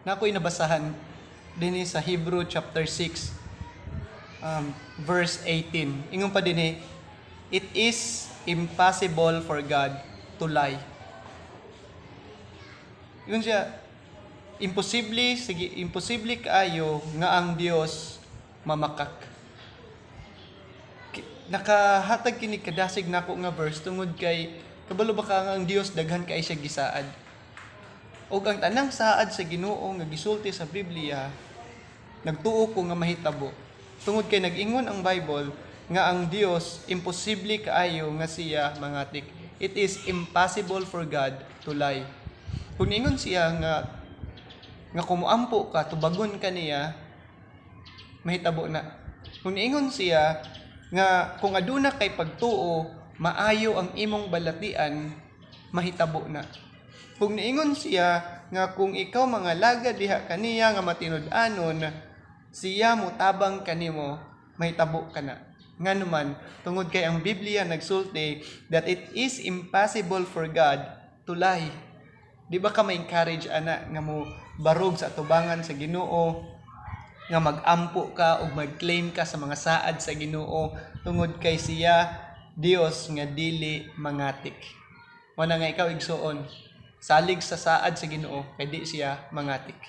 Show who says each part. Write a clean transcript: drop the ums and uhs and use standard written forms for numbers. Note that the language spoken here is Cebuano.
Speaker 1: Na ako'y nabasahan dinhi sa Hebrew chapter 6 verse 18. Ingon pa dinhi, "It is impossible for God to lie." Ingon siya, imposible, sige, imposible kaayo nga ang Dios mamakak. Nakahatag kini kadasig nako nga verse tungod kay kabalo ba ka nga ang Dios daghan kay siya gisaad? Og ang tanang saad sa Ginoo nga gisulti sa Biblia, nagtuo ko nga mahitabo. Tungod kay nag-ingon ang Bible nga ang Dios, imposible kaayo nga siya mangatik. It is impossible for God to lie. Kung ingon siya nga kumuampo ka, tubagon ka niya, mahitabo na. Kung ingon siya nga kung aduna kay pagtuo, maayo ang imong balatian, mahitabo na. Kung niingon siya nga kung ikaw mangalagad diha kaniya nga matinud-anon, siya mutabang kanimo, mahitabo ka na. Nga naman, tungod kay ang Biblia nagsulti that it is impossible for God to lie. Di ba ka ma-encourage ana nga mo barog sa atubangan sa Ginoo, nga mag-ampo ka ug mag-claim ka sa mga saad sa Ginoo tungod kay siya Dios nga dili mangatik? Mao na nga ikaw, igsuon, salig sa saad sa Ginoo kay di siya mangatik.